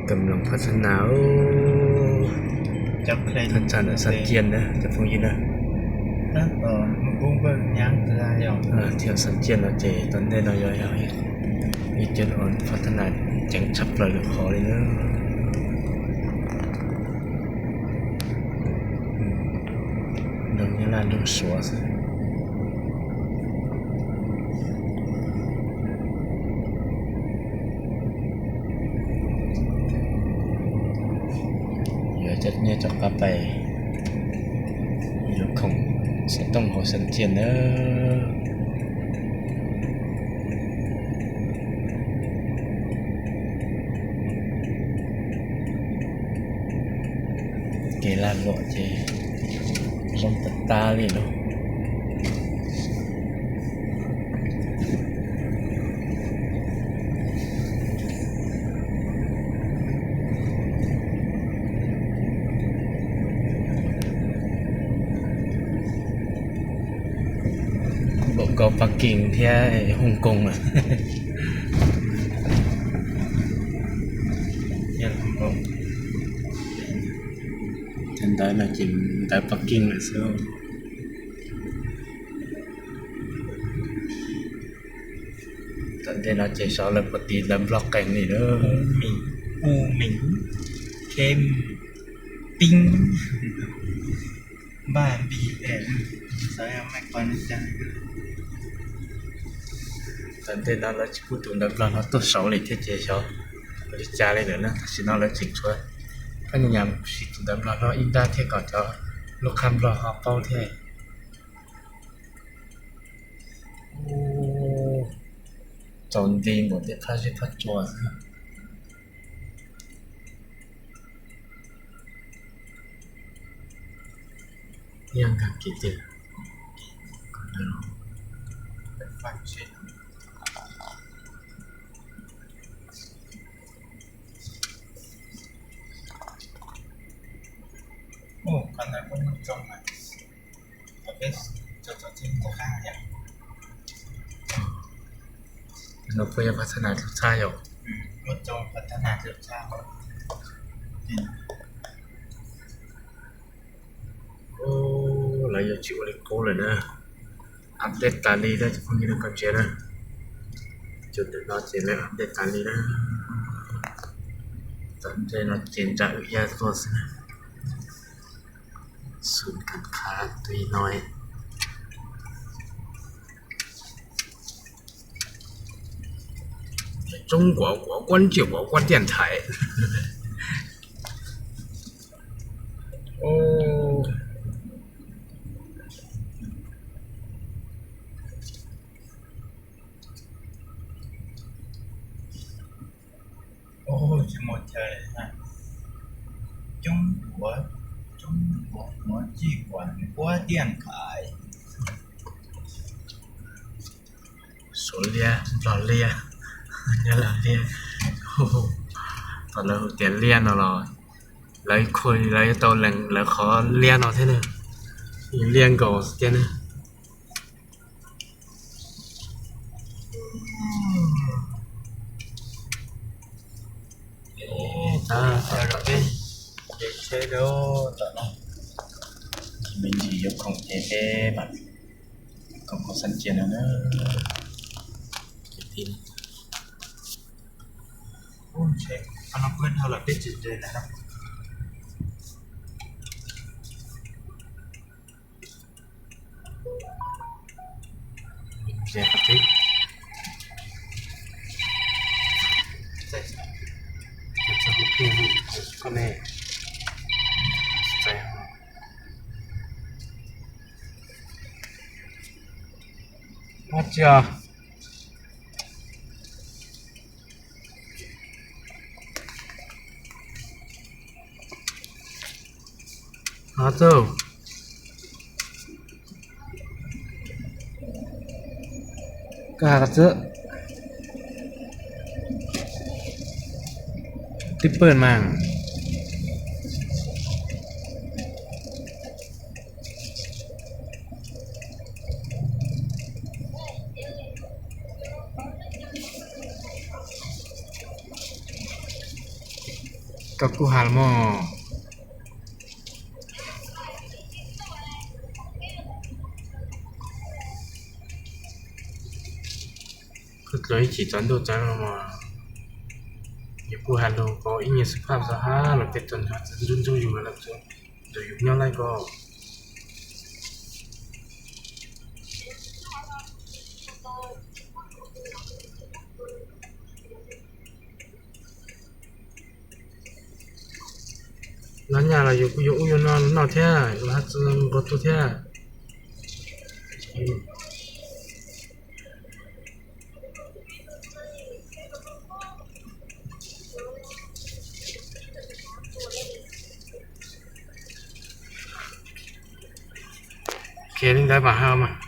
Kam loo phab thab nas, thaj tsam ntawm Xab Ciaj na cov phooj ywg na. Thiab Xab Ciaj no ces tom ntej no yog ib cov phab thab nas ceev tshaj plaws lwm qhov li na. Nroog Nyab Laj nroog Suav xwb. Yuav coj nej rov qab pais lub khoom xov tooj hauv Xab Ciaj nawb. Kev lag luam ces zoo tag tag li lauj. Npaum nkaus parking thiab Hong Kong lawm. Cov ntawd no ces ntawd parking lawm xwb. Tom ntej no ces xyov lawv puas tiv ntawv Nplog qees li lawm. U, meem, khem, pib, npaj, npis, es, xav maj ko li cas. Tom ntej no lawv tsis pub tus ntawv Nplog no tuaj saud li thiab ces xyov ua li cas li lawm na. Tam sim no lawv tseem tshuav phab nyas nyas siv tus ntawv Nplog no ib nrab thiab kom cov lub qab Nplog ho paub thiab. Txaus nti npaum tej phab zeb phab tsua xwb. Yog nkag kiag tiag. Ua, qhov ntawd kuj muaj tsoo mas, qhov peb tso tso tseg rov qab yom. No puas yog phab thab nas tus tshaj yom? Muaj tsoo phab thab nas tus tshaj. Lawv yuav tsis ua li qub lawm na. Update tas li na cov phooj ywg na, koj ntsia na. Cov ntawm no ces lawv update tas li na. Tom ntej no ces nram wb iab tuaj xwb na. Xum kan qha tui no. Trung Quốc国关就国关电台。Oj, tsis mus chaw li na. Coob duav, coob duav muav txij kuam kuab tiaj nqaim. Suav liab, nplog liab, nyob lawv liab. Thaum lawv hu tias liab no los lawv khu lawv yuav tau lees lawv qhov liab no thiab na. Liab nkaus tiag na. Tab tom peb nce tsheb lawm tom no, me ntsis yuav khoom ces peb mam khoom khoom xab cia no na. Ub, tsheb no kuj dhau los peb tsis nres lawm. Ua tsia. Ho txawj. Koj has ko txwb. Twb pawj mas. Koj kuj has los mas. Kuj dlua ib chim tsaus ntuj tsaus los mas, yus kuj has lus ko ib nyuag xwb phaj xwb hab los tej tug ntsuj ntsuj yus los ntsuj yus nyob laij ko. Los nyaj los yus kuj yuav ub yuav no noj thiab, yus hab tsi nkaus tug thiab. Khiav li ntawd mas ha mas.